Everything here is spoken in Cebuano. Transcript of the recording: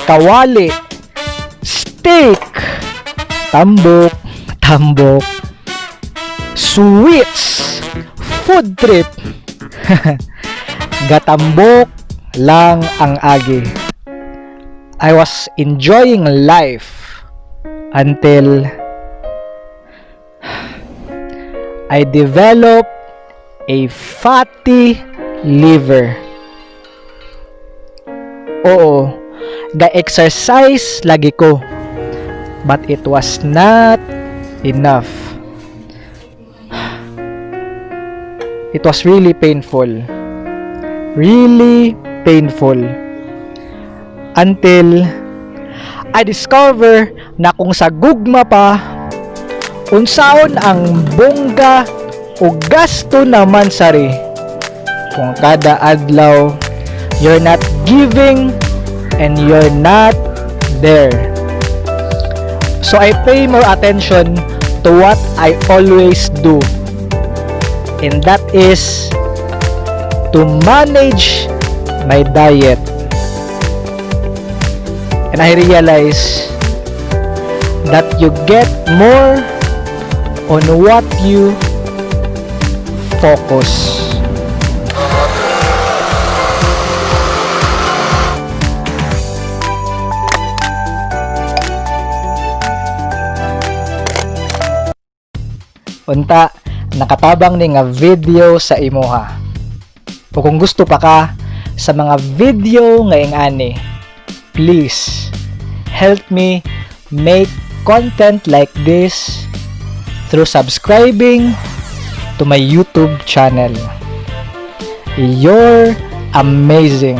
Kawali, steak, tambok, tambok, sweets, food trip. Gatambok lang ang agi. I was enjoying life until I developed a fatty liver. Oo, ga-exercise lagi ko. But it was not enough. It was really painful. Really painful. Until I discover na kung sa gugma pa, unsaon ang bongga o gasto naman sari. Kung kada adlaw, you're not giving and you're not there. So I pay more attention to what I always do. And that is to manage my diet. And I realize that you get more on what you focus. Unta, nakatabang ni nga video sa imuha. O kung gusto pa ka sa mga video nga ingani, please help me make content like this through subscribing to my YouTube channel. You're amazing.